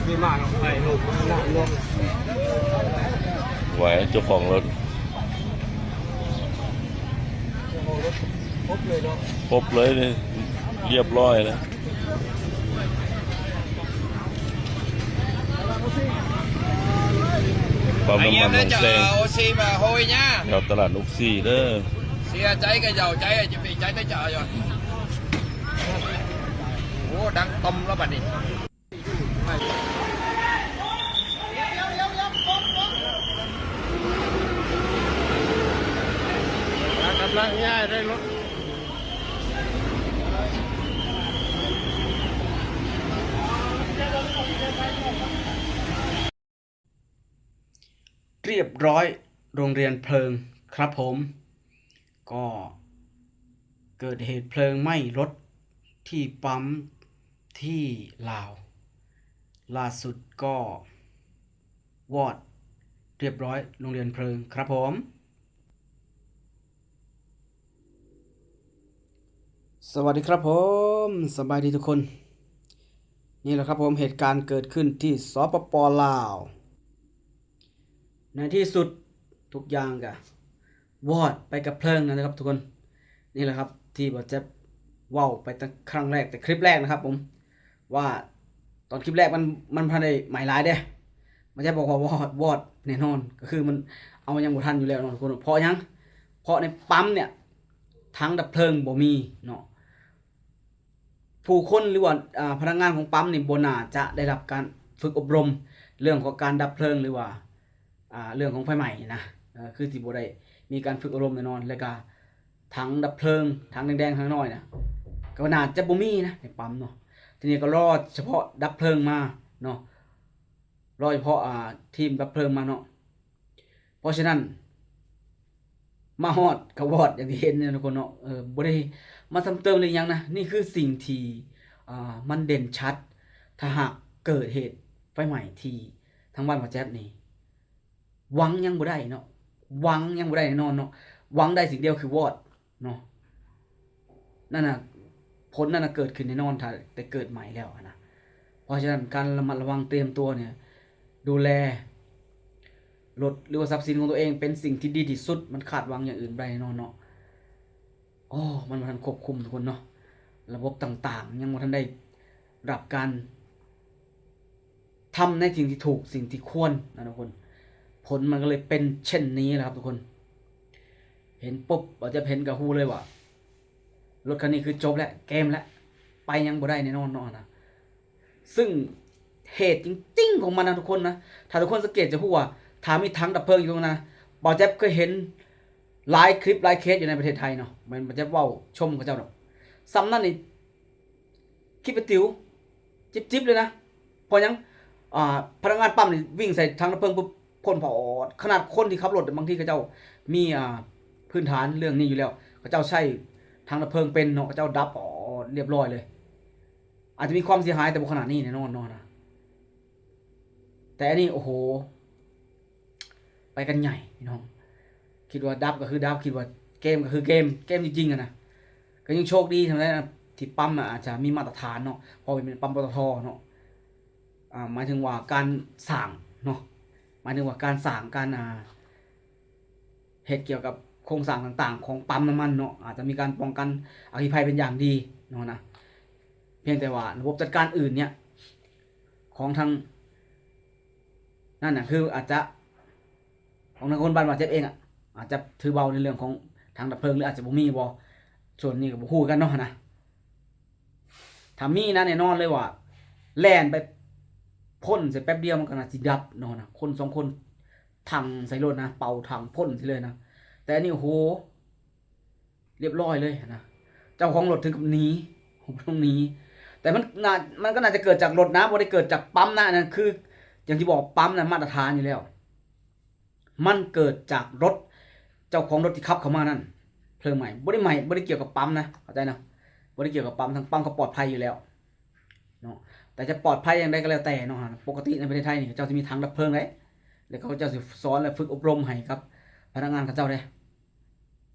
ມີມາເນາະ ໄປລົງນ້ຳລົງ ໄວ້ເຈົ້າຂອງລົດ ເຈົ້າຂອງລົດພົບເລີຍເນາະ ພົບເລີຍນີ້ ລຽບຮ້ອຍແລ້ວ. ປ້ຳນ້ຳມັນໜອງແຊງ ໂອຊີມາໂຮຍຍາ ແຖວຕະຫຼາດນົກສີເດີ. ເສຍໃຈກະເຍົາໃຈ ຈະເປັນໃຈແຕ່ເຈົ້າຢູ່ ໂອ້ ດັງຕ່ອມແລ້ວບັດນີ້. ກຳລັງຍ້າຍໄດ້ລົດ. ລຽບຮ້ອຍ ໂຮງຮຽນເພີງຄັບຜົມ. ກໍເກີດເຫດເພີງໄໝ້ລົດທີ່ປ້ຳທີ່ລາວ ລ່າສຸດກໍວອດລຽບຮ້ອຍ ໂຮງຮຽນເພີງຄັບຜົມ. ສະຫວັດດີຄັບຜົມ ສະບາຍດີທຸກຄົນ. ນີ້ແຫຼະຄັບຜົມ ເຫດການເກີດຂຶ້ນທີ່ ສປປ ລາວ. ໃນທີ່ສຸດທຸກຢ່າງກະວອດໄປກັບເພີງນັ້ນນະຄັບທຸກຄົນ. ນີ້ແຫຼະຄັບ ທີ່ບ່າວແຈັບເວົ້າໄປຕັ້ງຄັ້ງແລກ ແຕ່ຄລິບແລກນະຄັບຜົມ ວ່າຕອນຄລິບແລກມັນ ມັນບໍ່ທັນໄດ້ໄໝ້ຫຼາຍເດ້. ມັນຈະບອກວ່າວອດ ວອດແນ່ນອນ ກໍຄືມັນເອົາຫຍັງບໍ່ທັນຢູ່ແລ້ວເນາະທຸກຄົນ. ເພາະຫຍັງ? ເພາະໃນປ້ຳເນີ້ຍ ຖັງດັບເພີງບໍ່ມີເນາະ. ຜູ້ຄົນ ຫຼືວ່າ ອາ ພະນັກງານຂອງປ້ຳນີ້ບໍ່ໜ້າຈະໄດ້ຮັບການຝຶກອົບຮົມເລື່ອງຂອງການດັບເພີງ ຫຼືວ່າ ອາ ເລື່ອງຂອງໄຟໄໝ້ນະ. ເອີ ຄືຊິບໍ່ໄດ້ມີການຝຶກອົບຮົມແນ່ນອນ. ແລ້ວກະຖັງດັບເພີງ ຖັງແດງໆ ຖັງນ້ອຍນະ ກໍໜ້າຈະບໍ່ມີນະໃນປ້ຳເນາະ. ທີນີ້ກໍລໍສະເພາະດັບເພີງມາເນາະ. ໂດຍສະເພາະ ອາ ທີມດັບເພີງມາເນາະ. ເພາະສະນັ້ນ ມາຮອດກໍວອດຢ່າງທີ່ເຫັນເນາະທຸກຄົນເນາະ. ເອີ ບໍ່ໄດ້ມາຊ້ຳເຕີມເລື່ອງຫຍັງນະ. ນີ້ຄືສິ່ງທີ່ ອາ ມັນເດັ່ນຊັດ. ຖ້າຫາກເກີດເຫດໄຟໄໝ້ທີ່ທາງບ້ານບ່າວແຈັບນີ້ ຫວັງຫຍັງບໍ່ໄດ້ເນາະ, ຫວັງຫຍັງບໍ່ໄດ້ແນ່ນອນເນາະ. ຫວັງໄດ້ສິ່ງດຽວຄືວອດ ເນາະ. ນັ້ນນະ ຜົນນັ້ນນະເກີດຂຶ້ນແນ່ນອນ ຖ້າໄດ້ເກີດໃໝ່ແລ້ວຫັ້ນນະ. ເພາະສະນັ້ນ ການລະມັດລະວັງ ຕຽມຕົວນີ້ ດູແລລົດ ຫຼືວ່າຊັບສິນຂອງຕົວເອງ ເປັນສິ່ງທີ່ດີທີ່ສຸດ. ມັນຄາດຫວັງຢ່າງອື່ນບໍ່ໄດ້ແນ່ນອນເນາະ. ໂອ້ ມັນບໍ່ທັນຄວບຄຸມທຸກຄົນເນາະ, ລະບົບຕ່າງໆ ຍັງບໍ່ທັນໄດ້ ລັບການທຳໃນສິ່ງທີ່ຖືກ ສິ່ງທີ່ຄວນນະທຸກຄົນ. ຜົນມັນກໍເລີຍເປັນເຊັ່ນນີ້ແຫຼະຄັບທຸກຄົນ. ເຫັນປຸບ ບ່າວແຈັບເຫັນກໍຮູ້ເລີຍວ່າ ລົດຄັນນີ້ຄືຈົບແລ້ວ ເກມແລ້ວ ໄປຫຍັງບໍ່ໄດ້ແນ່ນອນເນາະນະ. ຊຶ່ງເຫດຈິງໆຂອງມັນນະທຸກຄົນນະ, ຖ້າທຸກຄົນສັງເກດຈະຮູ້ວ່າ ຖ້າມີຖັງດັບເພີງຢູ່ຕົງນັ້ນນະ, ບ່າວແຈັບເຄີຍເຫັນຫຼາຍຄລິບຫຼາຍເຄສຢູ່ໃນປະເທດໄທເນາະ, ແມ່ນບ່າວແຈັບເວົ້າຊົມເຂົາເຈົ້າດອກ. ສ່ຳນັ້ນນີ້ ຄິດປະຕິວ ຈິບໆເລີຍນະ. ເພາະຫຍັງ? ອ່າ ພະນັກງານປ້ຳນີ້ວິ່ງໃສ່ຖັງດັບເພີງປຸບ ພົ້ນພອດ. ຂະໜາດຄົນທີ່ຂັບລົດ ບາງທີເຂົາເຈົ້າມີ ອ່າ ພື້ນຖານເລື່ອງນີ້ຢູ່ແລ້ວ, ເຂົາເຈົ້າໃຊ້ຖັງດັບເພີງເປັນເນາະ, ເຂົາເຈົ້າດັບ ອອ ລຽບຮ້ອຍເລີຍ. ອາດຈະມີຄວາມເສຍຫາຍ ແຕ່ບໍ່ຂະໜາດນີ້ແນ່ນອນເນາະນະ. ແຕ່ອັນນີ້ ໂອ້ໂຫ ໄປກັນໃຫຍ່ພີ່ນ້ອງ. ຄິດວ່າດັບກໍຄືດັບ, ຄິດວ່າເກມກໍຄືເກມ, ເກມຈິງໆຫັ້ນນະ. ກໍຍັງໂຊກດີເທົ່ານັ້ນນະ ທີ່ປ້ຳນະອາດຈະມີມາດຕະຖານເນາະ, ເພາະວ່າເປັນປ້ຳ ປຕທ ເນາະ. ອ່າ ໝາຍເຖິງວ່າການສ້າງເນາະ, ໝາຍເຖິງວ່າການສ້າງ ການ ອ່າ ເຮັດກ່ຽວກັບໂຄງສ້າງຕ່າງໆຂອງປ້ຳນ້ຳມັນເນາະ, ອາດຈະມີການປ້ອງກັນອັກຄີໄພເປັນຢ່າງດີເນາະນະ. ພຽງແຕ່ວ່າລະບົບຈັດການອື່ນເນີ້ຍ ຂອງທາງນັ້ນນະ ຄືອາດຈະ ຂອງທາງຄົນບ້ານບາດເຈັບເອງອະ ອາດຈະຖືເບົາໃນເລື່ອງຂອງຖັງດັບເພີງ ຫຼືອາດຈະບໍ່ມີບໍ່, ສ່ວນນີ້ກໍບໍ່ຮູ້ຄືກັນເນາະນະ. ຖ້າມີນະ ແນ່ນອນເລີຍວ່າ ແລ່ນໄປພົ້ນໃສ່ແປັບດຽວ ມັນກໍໜ້າຊິດັບເນາະນະ. ຄົນສອງຄົນຖັງໃສ່ໂລດນະ, ເປົ່າຖັງພົ້ນໃສ່ເລີຍນະ. ແຕ່ອັນນີ້ ໂອ້ໂຫ ລຽບຮ້ອຍເລີຍນະ, ເຈົ້າຂອງລົດເຖິງກັບໜີ, ລົງໜີ. ແຕ່ມັນໜ້າ ມັນກໍໜ້າຈະເກີດຈາກລົດນະ, ບໍ່ໄດ້ເກີດຈາກປ້ຳນະ. ອັນນັ້ນຄື ຢ່າງທີ່ບອກ ປ້ຳນະມາດຕະຖານຢູ່ແລ້ວ. ມັນເກີດຈາກລົດ ເຈົ້າຂອງລົດທີ່ຂັບເຂົ້າມານັ້ນເພີງໄໝ້, ບໍ່ໄດ້ໄໝ້ ບໍ່ໄດ້ກ່ຽວກັບປ້ຳນະ, ເຂົ້າໃຈນະ, ບໍ່ໄດ້ກ່ຽວກັບປ້ຳ, ທາງປ້ຳກໍປອດໄພຢູ່ແລ້ວເນາະ. ແຕ່ຈະປອດໄພຢ່າງໃດກໍແລ້ວແຕ່ເນາະ, ປົກກະຕິໃນປະເທດໄທນີ້ ເຂົາເຈົ້າຈະມີຖັງດັບເພີງເດ້, ແລ້ວເຂົາເຈົ້າຊິສອນ ແລະ ຝຶກອົບຮົມໃຫ້ກັບພະນັກງານເຂົາເຈົ້າເດ້.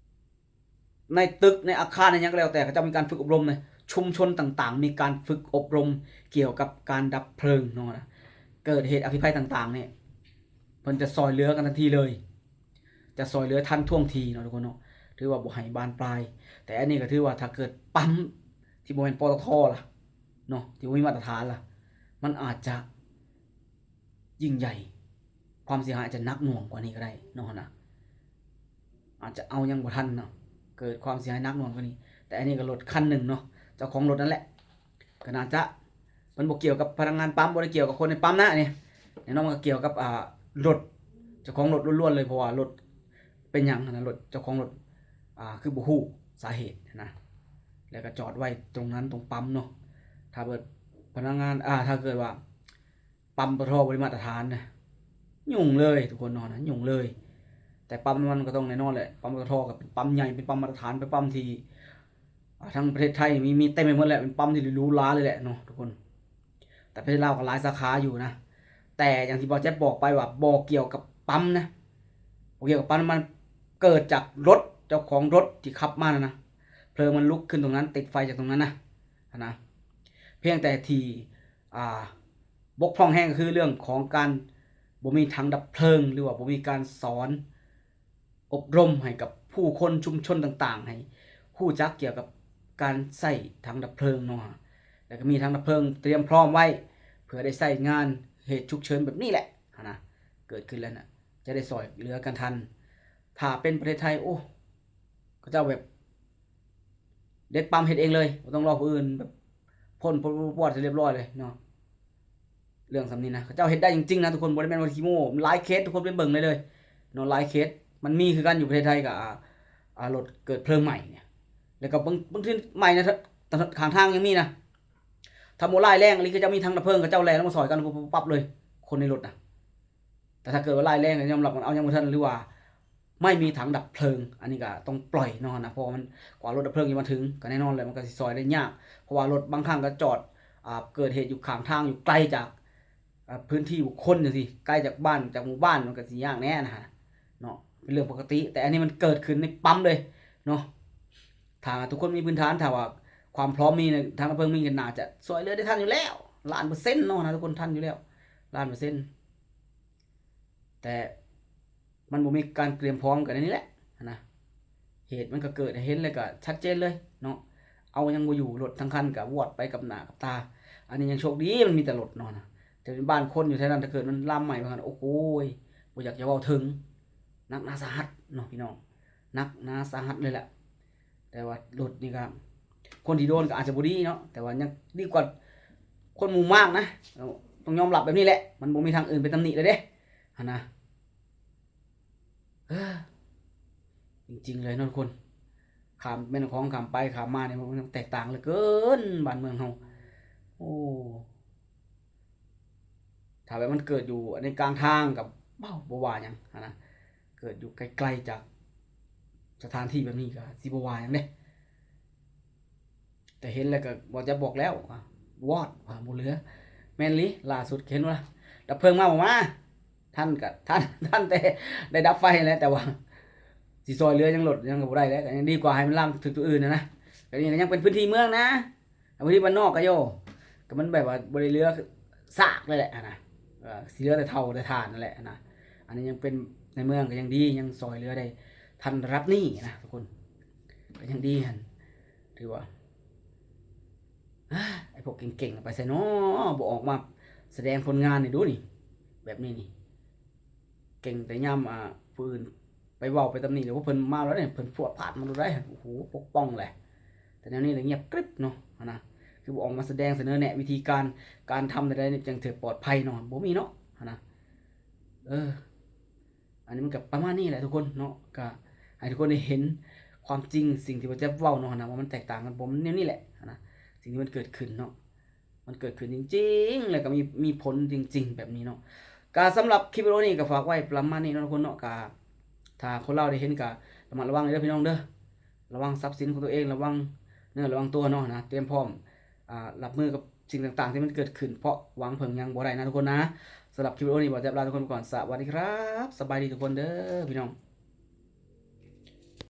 ໃນຕຶກ ໃນອາຄານ ໃນຫຍັງກໍແລ້ວແຕ່ ເຂົາເຈົ້າມີການຝຶກອົບຮົມເດ້, ຊຸມຊົນຕ່າງໆ ມີການຝຶກອົບຮົມກ່ຽວກັບການດັບເພີງເນາະນະ. ເກີດເຫດອັກຄີໄພຕ່າງໆນີ້ ເພິ່ນຈະຊ່ອຍເຫຼືອກັນທັນທີເລີຍ ຈະຊ່ອຍເຫຼືອທັນທ່ວງທີເນາະທຸກຄົນເນາະ ຖືວ່າບໍ່ໃຫ້ບານປາຍ. ແຕ່ອັນນີ້ກໍຖືວ່າຖ້າເກີດປ້ຳທີ່ບໍ່ແມ່ນ ປຕທ ລະເນາະ ທີ່ບໍ່ມີມາດຕະຖານລະ ມັນອາດຈະ ຍິ່ງໃຫຍ່ ຄວາມເສຍຫາຍອາດຈະໜັກໜ່ວງກວ່ານີ້ກໍໄດ້ເນາະນະ ອາດຈະເອົາຍັງບໍ່ທັນເນາະ ເກີດຄວາມເສຍຫາຍໜັກໜ່ວງກວ່ານີ້. ແຕ່ອັນນີ້ກໍລົດຄັນໜຶ່ງເນາະ ເຈົ້າຂອງລົດນັ້ນແຫຼະ ກໍໜ້າຈະ ມັນບໍ່ກ່ຽວກັບພະນັກງານປ້ຳ ບໍ່ໄດ້ກ່ຽວກັບຄົນໃນປ້ຳນະ ອັນນີ້ ແນ່ນອນມັນກໍກ່ຽວກັບ ອ່າ ລົດ ເຈົ້າຂອງລົດລ້ວນໆເລີຍ ເພາະວ່າລົດເປັນຫຍັງນະ ລົດ ເຈົ້າຂອງລົດ ອ່າ ຄືບໍ່ຮູ້ສາເຫດນະ ແລ້ວກໍຈອດໄວ້ຕົງນັ້ນຕົງປ້ຳເນາະ. ຖ້າເກີດພະນັກງານ ອ່າ ຖ້າເກີດວ່າ ປ້ຳ ປຕທ ບໍ່ໄດ້ມາດຕະຖານນະ ຫຍຸ້ງເລີຍທຸກຄົນເນາະ ຫຍຸ້ງເລີຍ. ແຕ່ປ້ຳນ້ຳມັນກໍຕ້ອງແນ່ນອນແຫຼະ ປ້ຳ ປຕທ ກໍເປັນປ້ຳໃຫຍ່ ເປັນປ້ຳມາດຕະຖານ ເປັນປ້ຳທີ່ ອ່າ ທັງປະເທດໄທມີ ມີເຕັມໄປໝົດແຫຼະ ເປັນປ້ຳທີ່ຫຼູຫຼາເລີຍແຫຼະເນາະທຸກຄົນ. ແຕ່ປະເທດລາວກໍຫຼາຍສາຂາຢູ່ນະ ແຕ່ຢ່າງທີ່ບ່າວແຈັບບອກໄປວ່າບໍ່ກ່ຽວກັບປ້ຳນະ ບໍ່ກ່ຽວກັບປ້ຳ ມັນເກີດຈາກລົດ ເຈົ້າຂອງລົດທີ່ຂັບມານັ້ນນະ ເພີງມັນລຸກຂຶ້ນຕົງນັ້ນ ຕິດໄຟຈາກຕົງນັ້ນນະ ຫັ້ນນະ. ພຽງແຕ່ທີ່ ອ່າ ບົກຜ່ອງແຮງກໍຄືເລື່ອງຂອງການບໍ່ມີຖັງດັບເພີງ ຫຼືວ່າບໍ່ມີການສອນອົບຮົມໃຫ້ກັບຜູ້ຄົນຊຸມຊົນຕ່າງໆ ໃຫ້ຮູ້ຈັກກ່ຽວກັບການໃຊ້ຖັງດັບເພີງເນາະ ແລ້ວກໍມີຖັງດັບເພີງຕຽມພ້ອມໄວ້ ເພື່ອໄດ້ໃຊ້ງານເຫດສຸກເສີນແບບນີ້ແຫຼະຫັ້ນນະ ເກີດຂຶ້ນແລ້ວນະ ຈະໄດ້ຊ່ອຍເຫຼືອກັນທັນ. ຖ້າເປັນປະເທດໄທ ໂອ້ ເຂົາເຈົ້າແບບ ເດັດປ້ຳເຮັດເອງເລີຍ ບໍ່ຕ້ອງລໍຜູ້ອື່ນ ແບບພົ້ນປວດໆ ໃຫ້ຮຽບຮ້ອຍເລີຍເນາະ. ເລື່ອງສ່ຳນີ້ນະ ເຂົາເຈົ້າເຮັດໄດ້ຈິງໆນະທຸກຄົນ ບໍ່ໄດ້ແມ່ນວ່າຂີ້ໂມ້ ຫຼາຍເຄສ ທຸກຄົນໄປເບິ່ງໄດ້ເລີຍເນາະ ຫຼາຍເຄສ. ມັນມີຄືກັນຢູ່ປະເທດໄທ ກໍ ອ່າ ອ່າ ລົດເກີດເພີງໄໝ້ນີ້ ແລ້ວກໍບາງ ບາງທີໄໝ້ນະ ຂ້າງທາງຍັງມີນະ. ຖ້າບໍ່ຮ້າຍແຮງອີ່ຫຼີ ເຂົາເຈົ້າມີຖັງດັບເພີງ ເຂົາເຈົ້າແລ່ນລົງມາຊ່ອຍກັນ ປັບໆ ເລີຍ ຄົນໃນລົດນະ. ແຕ່ຖ້າເກີດວ່າຮ້າຍແຮງກໍຍອມຮັບ ມັນເອົາຍັງບໍ່ທັນ ຫຼືວ່າໄມ່ມີຖັງດັບເພີງ ອັນນີ້ກໍຕ້ອງປ່ອຍເນາະນະ ເພາະວ່າມັນ ກວ່າລົດດັບເພີງຈະມາເຖິງ ກໍແນ່ນອນແຫຼະ ມັນກໍຊິຊ່ອຍໄດ້ຍາກ ເພາະວ່າລົດບາງຄັ້ງກໍຈອດ ອ່າ ເກີດເຫດຢູ່ຂ້າງທາງ ຢູ່ໄກຈາກ ອ່າ ພື້ນທີ່ບຸກຄົນຈັ່ງຊີ້ ໄກຈາກບ້ານ ຈາກໝູ່ບ້ານ ມັນກໍຊິຍາກແດ່ນະເນາະ ເປັນເລື່ອງປົກກະຕິ. ແຕ່ອັນນີ້ມັນເກີດຂຶ້ນໃນປ້ຳເລີຍເນາະ. ຖ້າທຸກຄົນມີພື້ນຖານ ຖ້າວ່າຄວາມພ້ອມມີ ທາງດັບເພີງມີ ກໍໜ້າຈະຊ່ວຍເຫຼືອໄດ້ທັນຢູ່ແລ້ວ ລ້ານເປີເຊັນເນາະນະ ທຸກຄົນ ທັນຢູ່ແລ້ວ ລ້ານເປີເຊັນ. ແຕ່ມັນບໍ່ມີການກຽມພ້ອມກັນໃນນີ້ແຫຼະຫັ້ນນະ ເຫດມັນກໍເກີດໃຫ້ເຫັນ ແລ້ວກໍຊັດເຈນເລີຍເນາະ ເອົາຍັງບໍ່ຢູ່ ລົດທັງຄັນກໍວອດໄປກັບໜ້າກັບຕາ. ອັນນີ້ຍັງໂຊກດີມັນມີແຕ່ລົດເນາະນະ ແຕ່ເປັນບ້ານຄົນຢູ່ແຖວນັ້ນ ຖ້າເກີດມັນລາມໄໝ້ວ່າຊັ້ນ ໂອ້ໂຫຍ ບໍ່ຢາກຈະເວົ້າເຖິງ ໜັກໜາສາຫັດເນາະພີ່ນ້ອງ ໜັກໜາສາຫັດເລີຍແຫຼະ. ແຕ່ວ່າລົດນີ້ກໍ ຄົນທີ່ໂດນກໍອາດຈະບໍ່ດີເນາະ ແຕ່ວ່າຍັງດີກວ່າຄົນໝູ່ມາກນະ ຕ້ອງຍອມຮັບແບບນີ້ແຫຼະ ມັນບໍ່ມີທາງອື່ນໄປຕຳໜິເລີຍເດ້ ຫັ້ນນະ. ເອີ ຈິງໆເລີຍເນາະທຸກຄົນ ຂ້າມແມ່ນ້ຳຂອງ ຂ້າມໄປຂ້າມມານີ້ ມັນແຕກຕ່າງເຫຼືອເກີນ ບ້ານເມືອງເຮົາ ໂອ້. ຖ້າແບບມັນເກີດຢູ່ໃນກາງທາງກໍ ເວົ້າ ບໍ່ວ່າຫຍັງຫັ້ນນະ ເກີດຢູ່ໄກໆຈາກສະຖານທີ່ແບບນີ້ກໍຊິບໍ່ວ່າຫຍັງເດ້ ແຕ່ເຫັນແລ້ວກໍບໍ່ຈະບອກແລ້ວ ອາ ວອດ ອາ ບໍ່ເຫຼືອ. ແມ່ນອີ່ຫຼີ ລ່າສຸດເຫັນບໍ່ລະ ດັບເພີງມາບໍ່ມາ ທັນກໍທັນ ທັນແຕ່ໄດ້ດັບໄຟຫັ້ນແຫຼະ ແຕ່ວ່າຊິຊ່ອຍເຫຼືອຫຍັງ ລົດຫຍັງກໍບໍ່ໄດ້ແລ້ວ ກໍຍັງດີກວ່າໃຫ້ມັນລາມຖືກຕົວອື່ນຫັ້ນນະ. ກໍນີ້ກໍຍັງເປັນພື້ນທີ່ເມືອງນະ ແຕ່ບາງທີບ້ານນອກກໍໂຍ ກໍມັນແບບວ່າບໍ່ໄດ້ເຫຼືອຊາກເລີຍແຫຼະຫັ້ນນະ ເອີ ຊິເຫຼືອແຕ່ເຖົ້າແຕ່ຖ່ານນັ້ນແຫຼະຫັ້ນນະ. ອັນນີ້ຍັງເປັນໃນເມືອງກໍຍັງດີ ຍັງຊ່ອຍເຫຼືອໄດ້ທັນລະດັບນີ້ນະທຸກຄົນ ກໍຍັງດີຫັ້ນ ຖືວ່າ ອາ ໄອ້ພວກເກັ່ງໆໄປໃສນໍ ບໍ່ອອກມາສະແດງຜົນງານນີ້ດູນີ້ ແບບນີ້ນີ້ ເກັ່ງແຕ່ຍາມ ອ່າ ຜູ້ອື່ນໄປເວົ້າໄປຕຳໜິ ແລ້ວພວກເພິ່ນມາແລ້ວເດ້ ເພິ່ນພວດພາດມາໂລດໄດ໋ ໂອ້ໂຫ ປົກປ້ອງແຫຼະ. ແຕ່ແນວນີ້ລະງຽບກຣິບເນາະຫັ້ນນະ ຄືບໍ່ອອກມາສະແດງສະເໜີແນະວິທີການ ການທຳແນວໃດຈັ່ງຖືກປອດໄພເນາະ ບໍ່ມີເນາະຫັ້ນນະ. ເອີ ອັນນີ້ມັນກໍປະມານນີ້ແຫຼະທຸກຄົນເນາະ ກໍໃຫ້ທຸກຄົນໄດ້ເຫັນຄວາມຈິງ ສິ່ງທີ່ບ່າວແຈັບເວົ້າເນາະຫັ້ນນະ ວ່າມັນແຕກຕ່າງກັນບໍ່ ມັນແນວນີ້ແຫຼະຫັ້ນນະ ສິ່ງທີ່ມັນເກີດຂຶ້ນເນາະ. ມັນເກີດຂຶ້ນຈິງໆ ແລ້ວກໍມີ ມີຜົນຈິງໆ ແບບນີ້ເນາະ. ກະສຳລັບຄລິບວິດີໂອນີ້ກໍຝາກໄວ້ປະມານນີ້ເນາະທຸກຄົນເນາະ. ກະຖ້າຄົນລາວໄດ້ເຫັນກໍລະມັດລະວັງເດີພີ່ນ້ອງເດີ ລະວັງຊັບສິນຂອງຕົວເອງ ລະວັງເນື້ອລະວັງຕົວເນາະຫັ້ນນະ ຕຽມພ້ອມ ອ່າ ຮັບມືກັບສິ່ງຕ່າງໆທີ່ມັນເກີດຂຶ້ນ ເພາະຫວັງເພິ່ງຫຍັງບໍ່ໄດ້ນະທຸກຄົນນະ. ສຳລັບຄລິບວິດີໂອນີ້ ບ່າວແຈັບລາທຸກຄົນໄປກ່ອນ ສະຫວັດດີຄັບ ສະບາຍດີທຸກຄົນເດີພີ່ນ້ອງ.